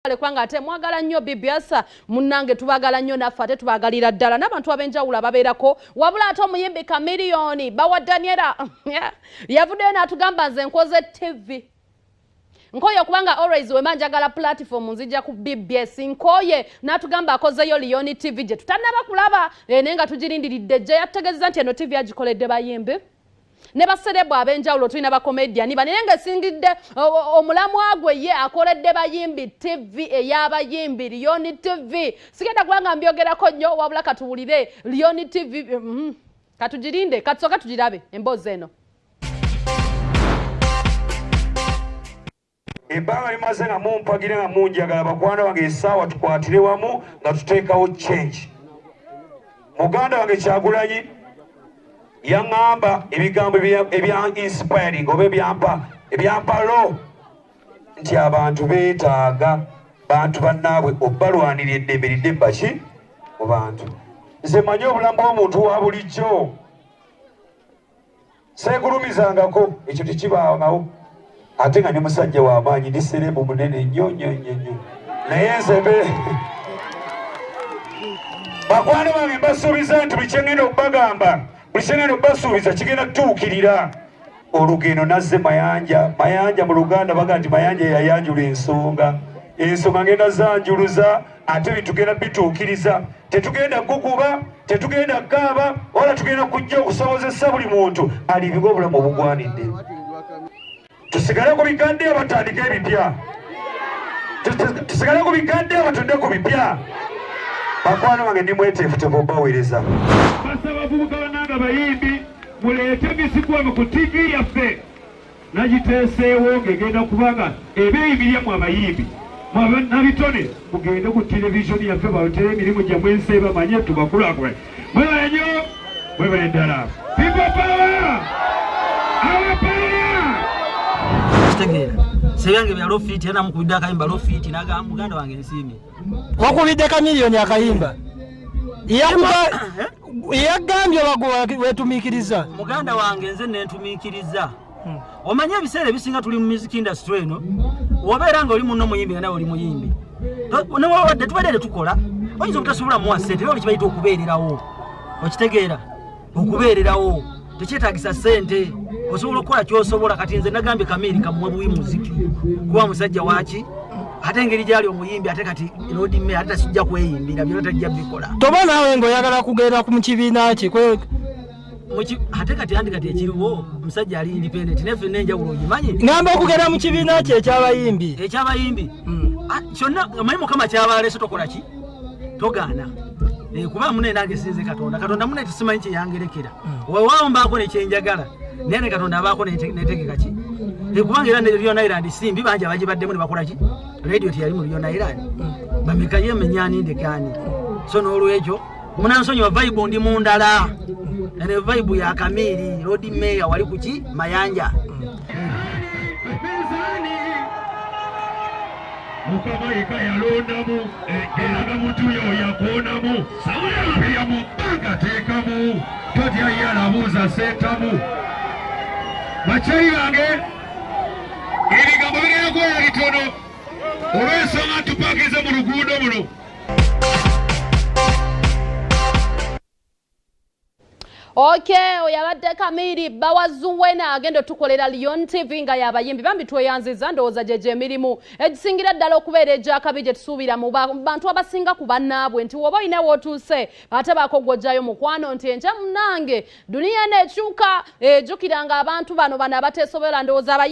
Kubanga ate mwagala nnyo BBS, munnange, tubagala nnyo naffe, ate tubagalira ddala n'abantu ab'enjawulo ababeerako. Wabula ate omuyimbi Chameleone bawa Daniela yavuddeyo n'atugamba, "Nze nkoze TV, nkoye okubanga always wema njagala platform nzija ku BBS, nkoye." N'atugamba akozeyo Leon TV gye tutannaba kulaba, naye nga tugirindiridde. Gye yategeeza nti eno TV agikoledde bayimbi ne ba celeb ab'enjawulo, tulina ba comedian banene, nga esingidde omulamwa gwe ye akoledde bayimbi, TV ey'abayimbi, Leon TV. Sigenda kubanga mbyogerako nnyo, wabula katuwulire Leon TV. Katugirinde, katusooke tugirabe emboozi eno. Ebbanga limaze nga mumpagira, nga munjagala, bakwano bange. Essaawa tukwatire wamu nga tuteekawo change. Muganda wange Kyagulanyi yaŋŋamba ebigambo ebya inspiring oba ebyampa lo nti abantu beetaaga bantu bannaabwe obbalwanira eddembe lidde baki mu bantu. Nze manyi obulamu bw'omuntu wa bulijjo, seegulumizangako, ekyo tekibangawo, ate nga ne musajja w'amaanyi, ndi celeb munene nnyo nnyo nnyo nnyo. Naye nze mbe bakwano bange, mbasuubiza nti buli kyengenda okubagamba, buli kyengenda okubasuubiza kigenda kutuukirira. Olugendo nazze Mayanja. Mayanja mu Luganda baga nti Mayanja yayanjula ensonga. Ensonga ngenda zanjuluza, ate bitugenda bituukiriza. Tetugenda kukuba, tetugenda kukaaba, wala tugenda kujja okusobozesa buli muntu alibibwa obulamu obugwanidde. Tusigale ku bikadde, batandike ebipya. Tusigale ku bikadde, batudde ku bipya. Bakwano bange, ndi mweteefuteefu obaweereza. Basaba abavubuka bannange abayimbi, muleete emisigwano ku TV yaffe. Nagiteeseewo ng'egenda kubanga ebeeyimiryamu abayimbi nabitone. Mugende ku televisioni yaffe, baletere emirimu gyammwe, ensi bamanye tubakulaakulanye. Mwebale nnyo, mwebale ddala. People power, our power. Kitegeera sebyange bya lofiti, era namukubidde akayimba lofiti, nagamba, "Muganda wange, nsiimye." Wakubidde Chameleone akayimba, yagambye wetumiikiriza. Muganda wange, nze nentumiikiriza. Omanye ebiseera ebisinga tuli mu music industry eno, wobeera nga oli muno muyimbi, nga nawe oli muyimbi, newawadde tubadde tetukola, oyinza obutasobola muwa sente, era oli kibayita okubeererawo. Okitegeera, okubeererawo tekyetagisa sente, osobola okukola kyosobola. Kati nze nagambye Kamiri kamuwe buwi muziki, kuba musajja waki, ate engeri gyali omuyimbi, ate kati Lord Mayor, ate tasijja kweyimbira, byona tajja bikola. Toba naawe ng'oyagala kugenda mu kibiina ki Ate kati andi kati ekiriwo, omusajja ali independent, naye ffenna enjawulo ogimanyi. Ngamba okugenda mu kibiina ki ekyabayimbi. Ekyabayimbi. Ah, kyonna omanyi Mukama kyabaleese, tokola ki, togaana. Kuba mune nange sinze Katonda. Katonda mune tesimanyi kyeyangerekera, wewaawo mbaako nekyenjagala, naye ne Katonda abaako netegeka ki. Kubanga era ne Leon Island simbi bangi abagibaddemu ne bakola ki, radio teyali mu Leon Island, bameka yemenyani ndekani. So n'olwekyo munansonyiwa, vibe ndi mundala, ene vibe ya Kamiri Lord Mayor wali kuki Mayanja. Mizani Mukama yeka yalondamu, eraga muntu yo yakonamu piya mu bbanga teekamu, totya yalabuuza seetamu. Bakyali bange, ebigambo bigenda kubeera bitono olw'ensonga ntupakize mu luguudo muno. Okay, oyo abadde Kamiri Bawazuwena, agenda otukolera Leon TV nga yabayimbi. Bambi tweyanziza, ndowooza gyegyo emirimu egisingira ddala okubeera egyakabi gye tusuubira mu bantu abasinga ku bannaabwe, nti woba olina wootuuse ate baako gw'ojjayo mukwano, nti enkya munnange duniya eno ekyuka, ejjukiranga abantu bano abateesobola, ndowooza.